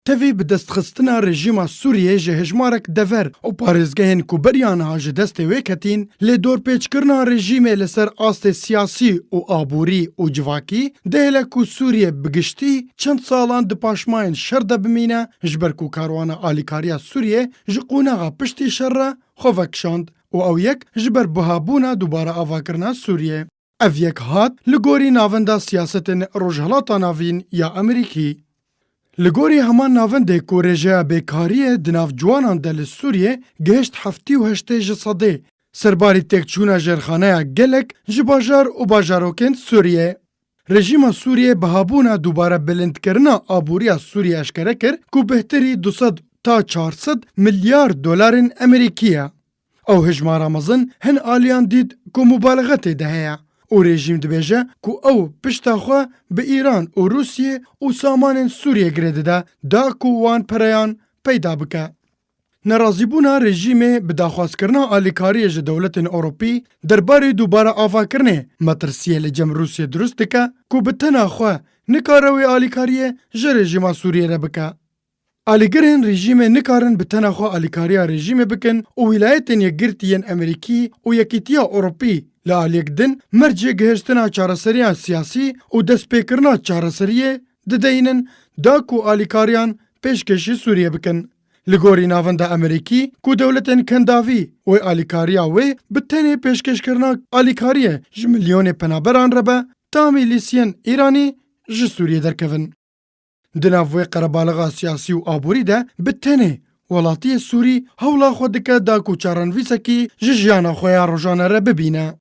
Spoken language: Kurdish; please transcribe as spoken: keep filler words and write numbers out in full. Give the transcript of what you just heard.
Tevî bi destxistina rejîma Sûriyê ji hejmarek dever û parêzgehên ku beriya niha ji destê wê ketîn, lê dorpêçkirina rejîmê li ser astê siyasî û aborî û civakî dihêle ku Sûriye bi giştî çend salan di paşmayên şer de bimîne, ji ber ku karwana alîkariya Sûriyê ji qonaxa piştî şer re xwe vekişand û ew yek ji ber buhabûna dubare avakirina Sûriyê. Ev yek hat li gorî Navenda Siyasetên Rojhilata Navîn ya Amerîkî. Li gorî heman navendê ku rêjeya bêkariyê di nav ciwanan de li Sûriyê gihişt heftê û heştê ji sedê, serbarî têkçûna jêrxaneya gelek ji bajar û bajarokên Sûriyê. Rejîma Sûriyê bihabûna dubare bilindkirina aboriya Sûriyê eşkere kir ku bêhtirî du sed ta çar sed milyar dolarên Amerîkî ye. Ew hejmara mezin hin aliyan dît ku mubalexe tê de heye û rejîm dibêje ku ew pişta xwe bi Îran û Rûsiyê û samanên Sûriyê girê dide, da ku wan pereyan peyda bike. Nerazîbûna rejîmê bi daxwazkirina alîkariyê ji dewletên Ewropî derbarê dubare avakirinê metirsiyê li cem Rûsiyê dirust dike ku bi tena xwe nikare wê alîkariyê ji rejîma Sûriyê re bike. Alîgirên rejîmê nikarin bi tena xwe alîkariya rejîmê bikin û Wîlayetên Yekgirtî yên Amerîkî û Yekîtiya Ewropî li aliyek din mercê gihiştina çareseriya siyasî û destpêkirina çareseriyê dideynin, da ku alîkariyan pêşkêşî Sûriyê bikin. Li gorî navenda Amerîkî ku dewletên kendavî wê alîkariya wê bi tenê pêşkêşkirina alîkariyê ji milyonê penaberan re be, tamî lîsiyên Îranî ji Sûriyê derkevin. Di nav wê qerebalixa siyasî û aborî de bi tenê welatiyê Sûrî hewla xwe dike da ku çarenivîsekî ji jiyana xwe ya rojane re bibîne.